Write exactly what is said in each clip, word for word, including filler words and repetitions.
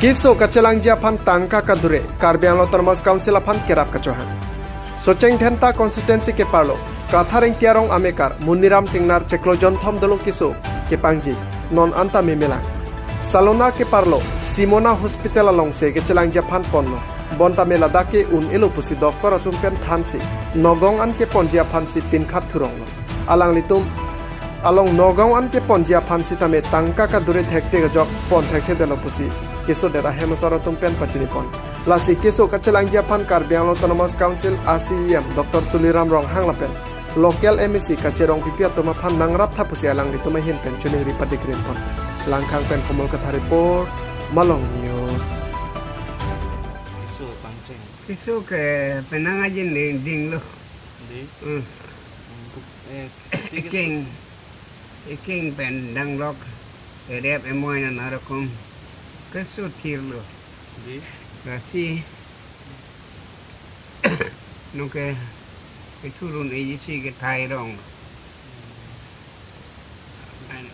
Keso kachelangji aphan tangka kadure, Karbi Anglong Autonomous Council aphan kerap kachohang. Socheng Dhenta constituency keparlo, Kathar Engti arong amekar, Muniram Singnar chiklo jonthom dolo keso kepangji, non anta memelang. Salona keparlo, Simona Hospital alongsi kachelangji aphan ponlo. Bonta me ladak ke un-elo pusi doctor atum pen thansi, Nagaon an keponji aphansi pinkhat thuronglo. Alanglitum along Nagaon an keponji aphan sitame tangka kadure thekthek ajok pon thekthedetlo pusi kesodet ahem asor atum pen pachinipon. Lasi keso kachelangji aphan Karbi Anglong Autonomous Council a C E M Doctor Tuliram Ronghang lapen local M A C Kache Rongpipi atum aphan nangraptha pusi alanglitum ahin pen choningri patikrinpon. Langkhang pen Komol Kathar report, Malong News. Keso pangcheng. Keso ke penang ajin ding dinglo. Di? Hmm. Untuk, eh, keso. Eking, eking pen danglok, erep emoi nana rokom keso thirlo. Di? Lasi nungke kethurun ejisi kethai rong. An-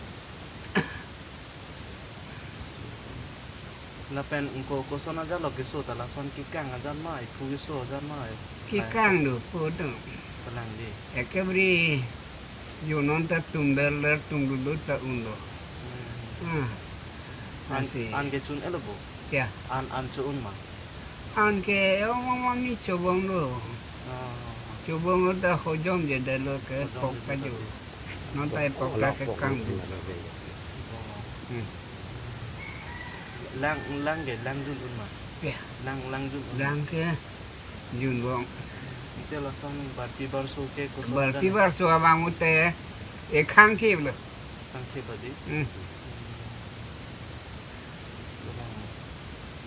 Lapen ko koson ajatlo keso ta, lason kekang ajat ma, iphu keso ajat ma? Kekang do, phu do. Kalang di. Ekebri jonon ta tum ber ler tum lulu ta unlo. Hmm. Ah. An, asi. An ke chun-elo bo? Ya. An, an cho-un ma? An ke ong ong mami chobong lo. Ah. Chobong lo ta hojom jedetlo ke. Hojom pok ta jedetlo jo. Non ta epok ta kekang do. Oh. Hmm. Lang, lang ke, lang jun-un ma? Ya. Lang, lang jun-un. Lang ke junbong. Ante lason barpi barso ke koson barpi jan? Barso abang ute ekhang thip lo. Khang thip adi? Hmm.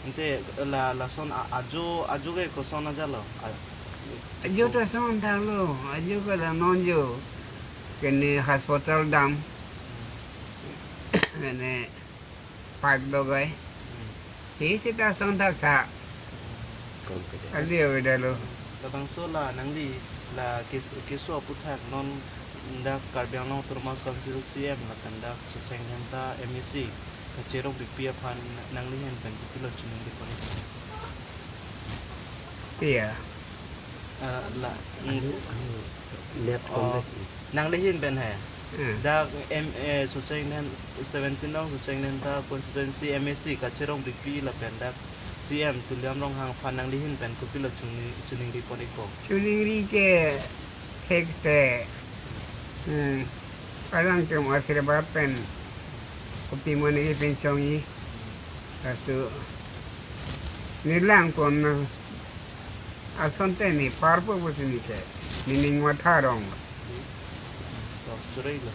Ante la, lason a-, ajo, ajo ke koson ajatlo? A-, ajo ta son thanglo, ajo ke la non jo. Kene hospital dam. Kene park dogai. Hmm. Hi sita son thak tha. Kom ke. Adi avedetlo. Labangso la nangli la kes-, keso aphuthak non dak Karbi Anglong Autonomous Council C M lapen dak Socheng Dhenta M A C Kache Rongpipi aphan nanglihin pen kopilo choningri pon? Iya. Ah, la, mm. Anu, anu, net. Oh, kom dek. Nanglihin pen he. Hmm. Dak M, eh, Socheng Dhen, seventeen nong Socheng Dhenta constituency M A C Kache Rongpipi lapen dak C M Tuliram Ronghang aphan nanglihin pen kopilo choni, choningri pon-ikpo? Choningri ke thekte, hmm, alangtum ashirbad pen kopi mane ke pen chongji. Laso ne lang pon asonte ne parpo pusi ne ke nening matha rong. To, surai lo.